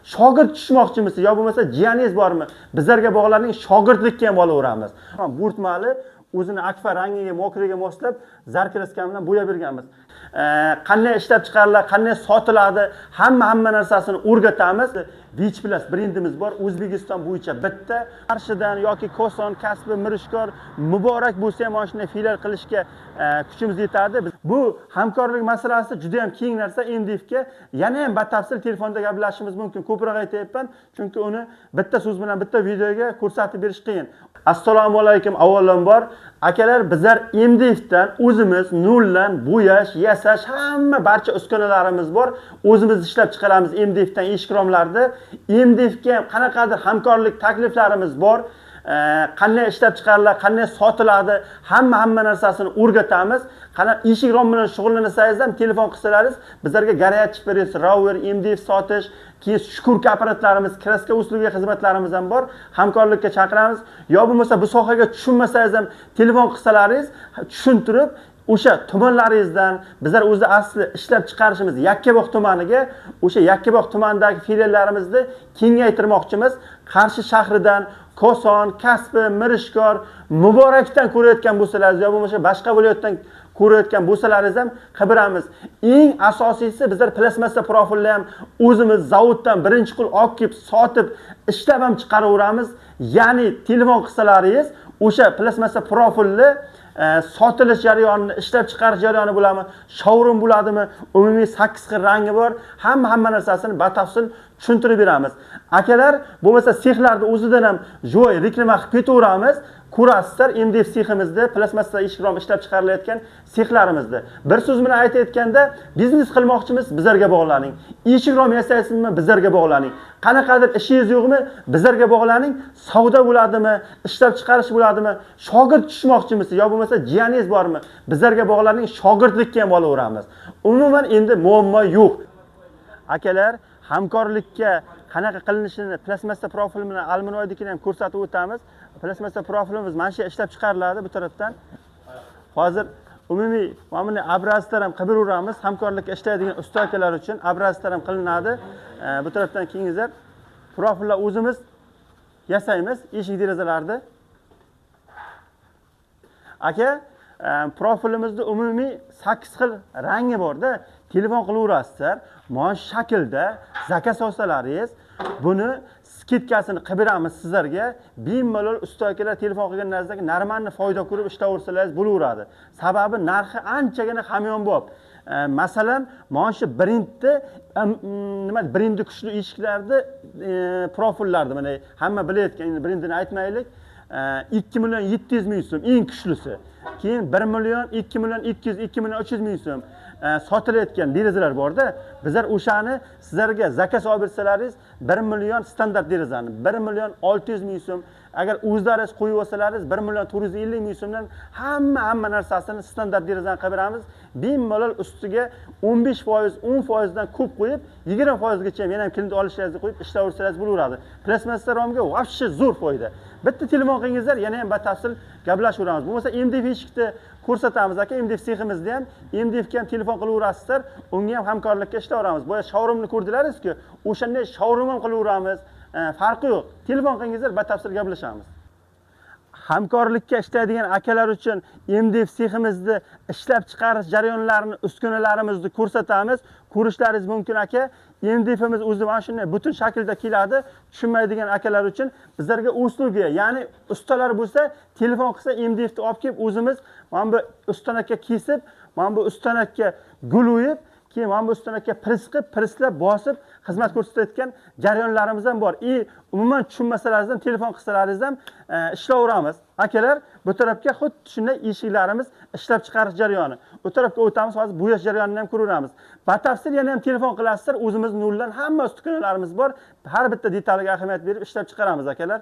Shogird tushmoqchimisiz yo bo'lmasa jiyaningiz bormi? Bizlarga bog'larning shogirdlikka ham olaveramiz. Bo'rtmali o'zini akfa rangiga, mokriga moslab заркраска bilan bo'yab berganmiz. Qanday ishlab chiqariladi, qanday sotiladi, hamma narsasini o'rgatamiz. Vich Plus brendimiz bor, O'zbekiston bo'yicha bitta. Qarshidan yoki Koson, Kasbi, Mirishkor, Muborak bo'lsa ham mana shunday filial qilishga kuchimiz yetadi. Bu hamkorlik masalasi juda ham keng narsa. MDFga yana ham batafsil telefonda gaplashishimiz mumkin. Ko'proq aytyapman, chunki uni bitta so'z bilan bitta videoga ko'rsatib berish qiyin. Assalomu alaykum avvalambor. Akalar, bizlar MDFdan o'zimiz noldan bo'yash, yasash, hamma barcha uskunalarimiz bor. O'zimiz ishlab chiqaramiz MDFdan eshik romlarni. MDFga ham qanaqadir hamkorlik takliflarimiz bor. Qanday ishlab chiqariladi, qanday sotiladi, hamma narsasini o'rgatamiz. Qana eshik rom bilan shug'ullansangiz ham telefon qilsalaringiz, bizlarga горячий press, rover, MDF sotish, keyin шкурка apparatlarimiz, краска услуги xizmatlarimiz ham bor. Hamkorlikka chaqiramiz. Yo bo'lmasa bu sohaga tushunmasangiz ham telefon qilsalaringiz, tushuntirib o'sha tumanlaringizdan bizlar o'zi asli ishlab chiqarishimiz Yakkabog' tumaniga, o'sha Yakkabog' tumanidagi filiallarimizni kengaytirmoqchimiz. Qarshi shahridan, Koson, Kasbi, Mirishkor, Muborakdan ko'rayotgan bo'lsalaringiz yo bo'lmasa boshqa viloyatdan ko'rayotgan bo'lsalaringiz ham qilib. Eng asosiysi, bizlar plastmassa profilni ham o'zimiz zavoddan birinchi qo'l olib kelib sotib, ishlab ham chiqaraveramiz. Ya'ni telefon qilsalaringiz, o'sha plastmassa profilni sotilish jarayonini, ishlab chiqarish jarayoni bo'ladimi, showroom bo'ladimi, umumiy 8 xil rangi bor, hamma narsasini batafsil tushuntirib beramiz. Akalar, bo'lmasa sexlarni o'zidan ham joy reklama qilib ketaveramiz. Ko'rasizlar MDF seximizda, plastmassa eshik rom ishlab chiqarilayotgan sexlarimizda. Bir so'z bilan aytayotganda, biznes qilmoqchimiz, bizlarga bog'laning. Eshik rom yasaysizmi, bizlarga bog'laning. Qanaqadir ishingiz yo'qmi, bizlarga bog'laning. Savdo bo'ladimi, ishlab chiqarish bo'ladimi, shogird tushmoqchimisiz yo bo'lmasa jiyaningiz bormi, bizlarga bog'laning, shogirdlikka ham olaveramiz. Umuman endi muammo yo'q. Akalar, hamkorlikka qanaqa qilinishini plastmassa profil bilan aluminiydikini ham ko'rsatib o'tamiz. Plastmassa profilimiz mana shu ishlab chiqariladi bu tarafdan. Hozir umumiy mana bunday образец lar ham qilib beraveramiz. Hamkorlikka ishlaydigan usta akalar uchun образец lar ham qilinadi. Bu tarafdan kelingizlar. Profillar o'zimiz yasaymiz, eshik derazalarni. Aka, profilimizda umumiy 8 xil rangi borda. Telefon qilaverasizlar. Mana shu shaklda заказ olsalaringiz, buni скидка sini qilib beramiz sizlarga. Bemalol usta akalar telefon qilganlaringizda нормальный foyda ko'rib ishlayversalaringiz bo'laveradi. Sababi narxi anchagina hamyonbop. Masalan, mana shu brendni nima brendi kuchli eshiklarni profillarni mana hamma bilayotgan, endi brendini aytmaylik. 2 million 700 ming so'm eng kuchlisi. Keyin 1 million, 2 million 200, 2 million 300 ming so'm sotilayotgan derazalar borda. Bizlar o'shani sizlarga заказ olib bersalaringiz, 1 million standart derazani 1 million 600 ming so'm, agar o'zlaringiz qo'yib olsalaringiz 1 million 450 ming so'mdan hamma narsasini standart derazani qilib beramiz. Bemalol ustiga 15%, 10% dan ko'p qo'yib, 20% gacha ham yana ham kredit olishlaringizni qo'yib ishlayversangiz bo'laveradi. Plastmassa romga вообще zo'r foyda. Bitta telefon qilingizlar, yana ham batafsil gaplashaveramiz. Bo'lmasa MDF eshikni ko'rsatamiz aka, MDF seximizda ham, MDFga ham telefon qilaverasizlar, unga ham hamkorlikka ishlayveramiz. Boya showroomni ko'rdilaringiz-ku, o'shanday showroom ham qilaveramiz. Farqi yo'q. Telefon qilingizlar, batafsil gaplashamiz. Hamkorlikka ishlaydigan akalar uchun MDF seximizni ishlab chiqarish jarayonlarini, uskunalarimizni ko'rsatamiz. Ko'rishlaringiz mumkin aka. MDFimiz o'zi mana shunday butun shaklda keladi. Tushunmaydigan akalar uchun bizlarga услуги, ya'ni ustalar bo'lsa, telefon qilsa, MDFni olib kelib o'zimiz mana bu ustanakka kesib, mana bu ustanakka gul o'yib, keyin mana bu ustanakka press qilib, presslab bosib xizmat ko'rsatayotgan jarayonlarimiz ham bor. И umuman tushunmasalaringiz ham telefon qilsalaringiz ham ishlayveramiz. Akalar, bu tarafga xuddi shunday eshiklarimiz ishlab chiqarish jarayoni. U tarafga o'tamiz, hozir bo'yash jarayonini ham ko'raveramiz. Batafsil yana ham telefon qilasizlar, o'zimiz noldan hamma uskunalarimiz bor. Har bitta detaliga ahamiyat berib ishlab chiqaramiz akalar.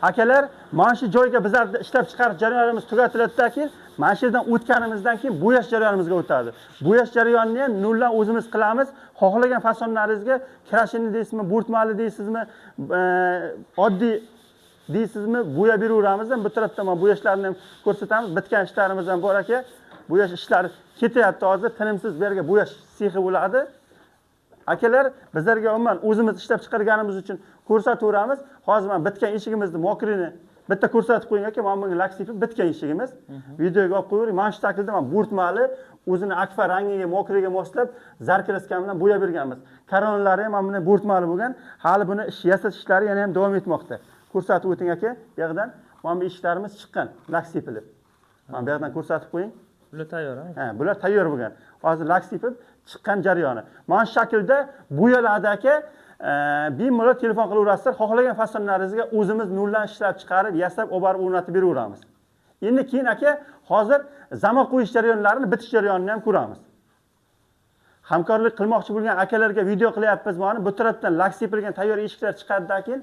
Akalar, mana shu joyga bizlarni ishlab chiqarish jarayonimiz tugatiladida keyin mana shu yerdan o'tganimizdan keyin bo'yash jarayonimizga o'tadi. Bo'yash jarayonini ham noldan o'zimiz qilamiz. Xohlagan fasonlaringizga крашеный deysizmi, bo'rtmali deysizmi, oddiy deysizmi, bo'yab beraveramiz. Bu tarafdan mana bo'yashlarni ham ko'rsatamiz. Bitgan ishlarimiz ham bor aka. Bo'yash ishlari ketyapti hozir, tinimsiz bu yerga bo'yash sexi bo'ladi. Akalar, bizlarga umuman o'zimiz ishlab chiqarganimiz uchun ko'rsataveramiz. Hozir mana bitgan eshigimizni mokrini bitta ko'rsatib qo'ying aka, mana bunga lak sepib bitgan eshigimiz. Videoga olib qo'yavering. Mana shu shaklda mana bo'rtmali o'zini akfa rangiga, mokriga moslab zarkraska bilan bo'yab berganmiz. Koronalari ham mana bunday bo'rtmali bo'lgan. Hali buni ish yasash ishlari yana ham davom etmoqda. Ko'rsatib o'ting aka, bu yoqdan mana bu eshiklarimiz chiqqan, lak sepilib. Mana bu yoqdan ko'rsatib qo'ying. Bular tayyor, ha? Ha, bular tayyor bo'lgan. Hozir lak sepib chiqqan jarayoni. Mana shu shaklda bo'yaladi aka. Bemalol telefon qilaverasizlar. Xohlagan fasonlaringizga o'zimiz noldan ishlab chiqarib, yasab, olib borib o'rnatib beraveramiz. Endi keyin aka, hozir zamok qo'yish jarayonlarini, bitish jarayonini ham ko'ramiz. Hamkorlik qilmoqchi bo'lgan akalarga video qilyapmiz. Mana bu tarafdan lak sepilgan tayyor eshiklar chiqadidan keyin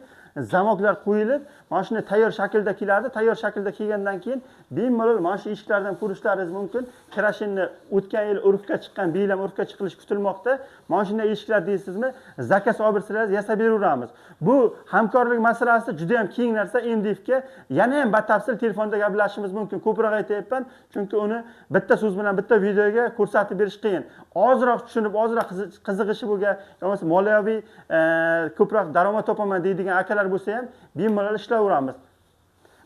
zamoklar qo'yilib, mana shunday tayyor shaklda keladi. Tayyor shaklda kelgandan keyin bemalol mana shu eshiklardan ko'rishlaringiz mumkin. Krashinni o'tgan yil urfga chiqqan, bu yil ham urfga chiqilishi kutilmoqda. Mana shunday eshiklar deysizmi, zakaz olib bersangiz yasab beraveramiz. Bu hamkorlik masalasi juda ham keng narsa. MDFga yana ham batafsil telefonda gaplashishimiz mumkin. Ko'proq aytayapman, chunki uni bitta so'z bilan bitta videoga ko'rsatib berish qiyin. Ozroq tushunib, ozroq qiziqishi bo'lgan, yoki moliyaviy ko'proq daromad topaman deydigan akalar bo'lsa ham bemalol ishlayveramiz.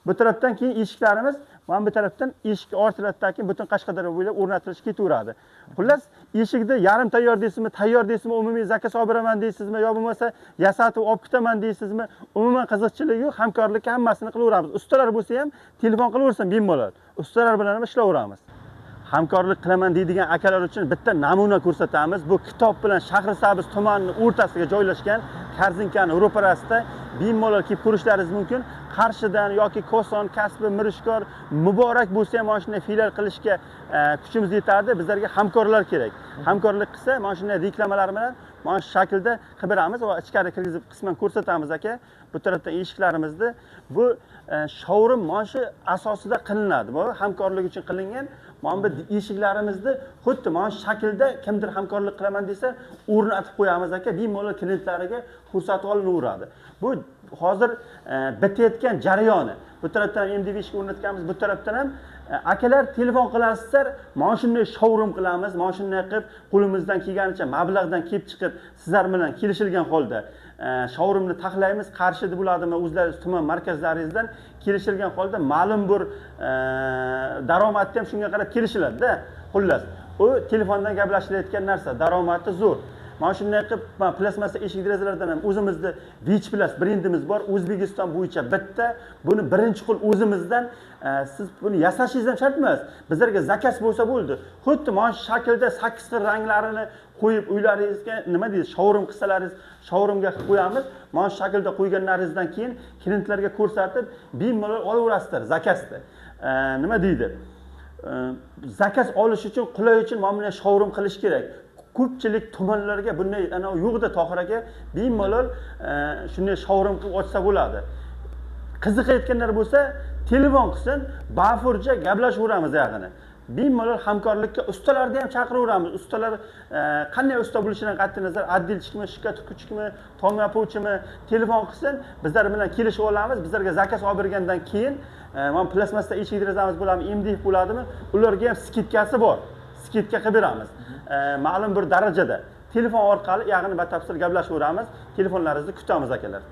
Bu tarafdan keyin eshiklarimiz mana bu tarafdan eshik ortiladida keyin butun Qashqadaryo bo'ylab o'rnatilishi ketaveradi. Xullas, eshikni yarim tayyor deysizmi, tayyor deysizmi, umumiy zakaz olib beraman deysizmi, yo bo'lmasa yasatib olib ketaman deysizmi, umuman qiziqchilik yo'q, hamkorlikka hammasini qilaveramiz. Ustalar bo'lsa ham telefon qilaversin bemalol. Ustalar bilan ham ishlayveramiz. Hamkorlik qilaman deydigan akalar uchun bitta namuna ko'rsatamiz. Bu kitob bilan Shahrisabz tumanining o'rtasiga joylashgan Korzinkani ro'parasida bemalol kelib ko'rishlaringiz mumkin. Qarshidan yoki Koson, Kasbi, Mirishkor, Muborak bo'lsa ham mana shunday filial qilishga kuchimiz yetadi. Bizlarga hamkorlar kerak. Hamkorlik qilsa mana shunday reklamalar bilan mana shu shaklda qilib beramiz va ichkari kirgizib qisman ko'rsatamiz aka. Bu tarafdan eshiklarimizni bu showroom mana shu asosida qilinadi. Bu hamkorlik uchun qilingan. Mana bu eshiklarimizni xuddi mana shu shaklda kimdir hamkorlik qilaman desa o'rnatib qo'yamiz aka, bemalol klientlariga ko'rsatib olinaveradi. Bu hozir bitayotgan jarayoni. Bu tarafdan ham MDF eshik o'rnatganmiz, bu tarafdan ham akalar telefon qilasizlar, mana shunday showroom qilamiz, mana shunday qilib qo'limizdan kelganicha mablag'dan kelib chiqib sizlar bilan kelishilgan holda showroomni taxlaymiz. Qarshida bo'ladimi, o'zlaringiz tuman markazlaringizdan kelishilgan holda ma'lum bir daromadni ham shunga qarab kelishiladi-da. Xullas, u telefondan gaplashilayotgan narsa, daromadi zo'r. Mana shunday qilib, mana plastmassa eshik derazalardan ham o'zimizda Vich Plus brendimiz bor, O'zbekiston bo'yicha bitta. Buni birinchi qo'l o'zimizdan, siz buni yasashingiz ham shart emas. Bizlarga zakaz bo'lsa bo'ldi. Xuddi mana shu shaklda 8 xil ranglarini qo'yib uylaringizga, nima deysiz, showroom qilsalaringiz, showroomga qilib qo'yamiz. Mana shu shaklda qo'yganlaringizdan keyin klientlarga ko'rsatib, bemalol olaverasizlar zakazni. Nima deydi? Zakaz olish uchun, qulay uchun mana bunday showroom qilish kerak. Ko'pchilik tumanlarga bunday ana yo'qda Tohir aka, bemalol shunday showroom qilib ochsa bo'ladi. Qiziqayotganlar bo'lsa, telefon qilsin, bafurja gaplashaveramiz yaqini. Bemalol hamkorlikka ustalarni ham chaqiraveramiz. Ustalar qanday usta bo'lishidan qat'iy nazar, отделщикmi, shika tikuvchimi, tom yopuvchimi, telefon qilsin, bizlar bilan kelishib olamiz. Bizlarga zakaz olib bergandan keyin mana plastmassa eshik derazamiz bo'ladimi, MDF bo'ladimi, ularga ham skidkasi bor. Skidka qilib beramiz. Ma'lum bir darajada telefon orqali ya'ni batafsil gaplashaveramiz. Telefonlaringizni kutamiz akalar.